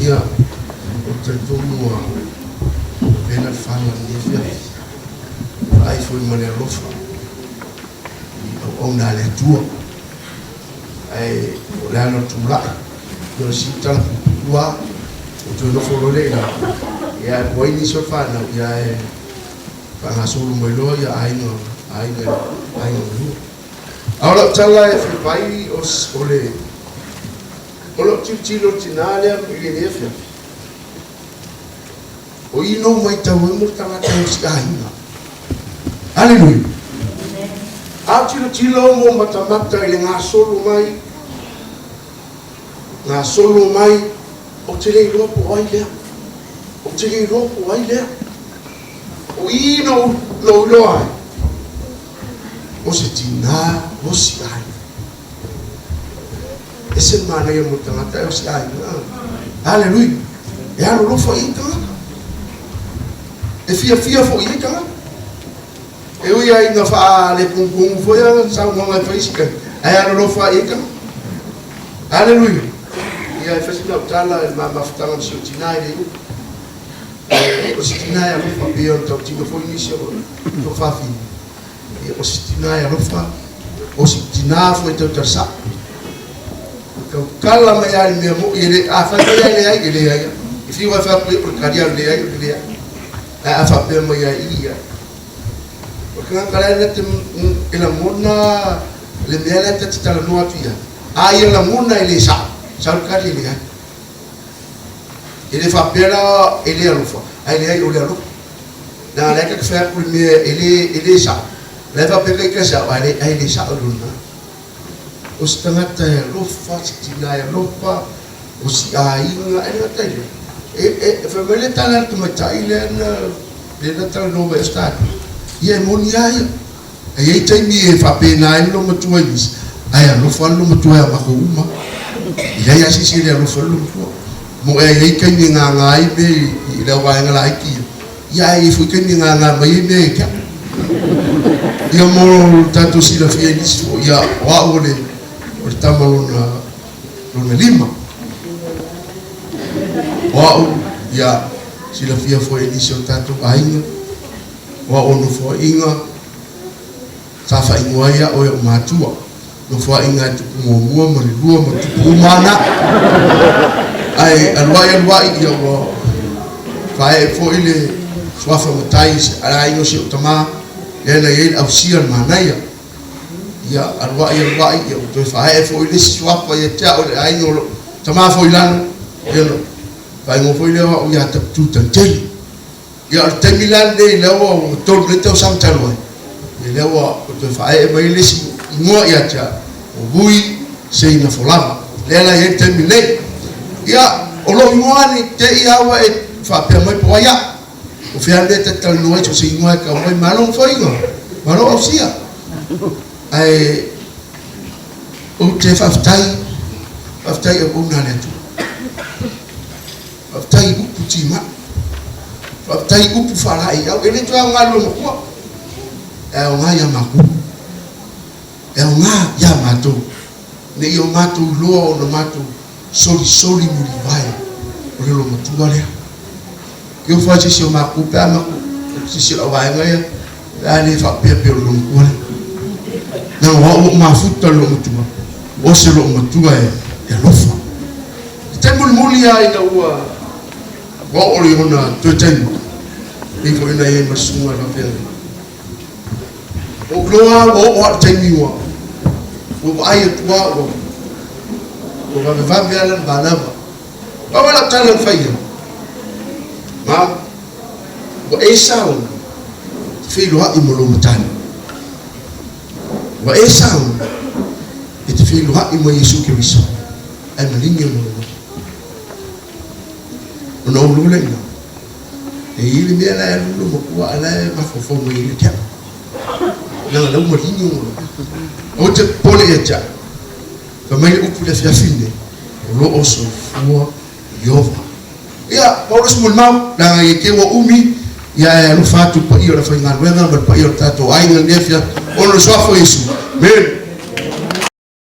Ia, ou te talitonu ua vela le fala i lenei afiafi, vaai foi ma le alofa i auauna a le Atua. Ae o le ala o le tulai, ia o si tala puupuu lava, ou toe nofo loa lea i lalo, ia ae po o ai nisi o le fanau, ia ae faagasolo mai loa ia aiga, aiga, aiga e lua. A o lau tala e fia fai o le O lou tilotilo i le tina lea i lenei afiafi, o i na ou matau ai mo le tagata e osi aiga. Aleluia! A ou tilotilo ma ou matamata i le gasolo mai, gasolo mai, ou te le iloa po o ai lea. Ou te le iloa po o ai lea. O i na ou iloa ai, o se tina osi aiga. Ese le manaia mo le tagata e o se aiga. Aleluia. E alolofa i ai tagata. E fiafia foi i ai tagata. E ui lava ina faaletugutunu foi ana saunoaga e fai isi taimi, ae alolofa i ai tagata. Aleluia. Ia e fai sina au tala i le ma mafutaga ma si ou tina e le umi. O si tina e alofa pei ona tautino foi nisi o toafafine. Ia, o si tina e alofa, o si tina foi e tautala sa'o. E tautala mai lava i le mea mo'i, e le, a fai mai lava e leai, e leai lava. E fiu lava e fai atu i ai, o le tali lava o le leai, o le leai. Ae a faapea mai lava i i, ia. O le tagata la e na te, e lagona le mea lea ta te talanoa atu i ai, a ia lagona e le sa'o, sau le tali e leai. E le faapea la e le alofa, ae leai o le alofa. Leaga la e ta te fai atu i le mea e le, e le sa'o, la e faapea ita e sa'o, ae e le sa'o i lona. O se tagata e alofa, se tina e alofa, o si aiga, e le gata i lea. E, e, e fai mai le tala a le tamaitai lea na, lea na talanoa mai Ausetalia, ia e moni lava ia. E i ai taimi e faapena ai le loomatua i nisi, ae alofa lava le loomatua ia matou uma. E leai lava se isi e le alofa ai le loomatua. Moe a i ai taimi e gaga ai mea i le au vaega laiti ia, ia ae i ai foi taimi e gaga mai ai mea ia te au. Ia mo lo tatou silafia i nisi foi, ia o au o le, o le tama lona, lona lima. O au, ia silafia foi e nisi o tatou aiga, O au nofoaiga sa faaigoa ai au e ou matua, nofoaiga e tupu muamua ma le lua ma tupu uma ana. Ae alu ai alu ai ia ua faaee foi le suafa matai i se aiga o si ou tama, lea na i ai le ausia le manaia. Ia alu ai alu ai ia ua toe faaee foi le isi suafa ia te au le aiga o lou tama foi i lalo, ia ona faaigoa foi lea o au ia Tutaitele. Ia o le taimi la lenei lea ua 3 nei tausaga talu ai, ia lea ua toe faaee mai le isi igoa ia te au, o Vui Seinafolava. Lea la e i ai le taimi lenei. Ia, o lou igoa ne i te i lava ua e faapea mai po o ai au. O fea le mea e ta te talanoa ai so o se igoa e tau mai, malo Nofoaiga, malo Ausia. Ae ou te faafetai, faafetai i auauna a le Atua. Faafetai i upu timai. Faafetai i upu faalaeiau. E le toe aoga i lou matua, e aoga ia matou. E aoga ia matou, ne i o matou iloa ona matou solisoli mulivae o le loomatua lea. Ke ofa ai se isi o matou pe a matou, se isi o lau vaega ia, pe a le faapea pei o le loomatua lea. Leaga o au ua ou mafuta i le loomatua, o se loomatua e alofa. I te taimi mulimuli lava ina ua oo i ona toe taimi, pei foi ona i ai ma le susuga i le faafeagaiga. Ua ou iloa lava ua oo lava i le taimi ua ua vaai atu lava ua ua vavevave lava lana manava. Pau lava lau tala na fai i ai, Ma, ua e sauni e te feiloai ma lou matai. Ua e sauni e te feiloai ma Iesu Keriso. Ae maligi ona ou loto. Ona ou lola i ina, e i ai le mea la e alu lou matua ae la e mafaufau mai ai ia te au. Leaga la ua maligi ona loto. Aua te popole ia te au. Fai mai le upu i le afiafi lenei, o lo o soifua Ieova. Ia, pau le isi molimau, leaga i te i ua umi, ia ae alofa atu i le paia o le afaigaluega ma le paia o le tatou aiga i lenei afiafi, ona o le suafa o Iesu. Amene.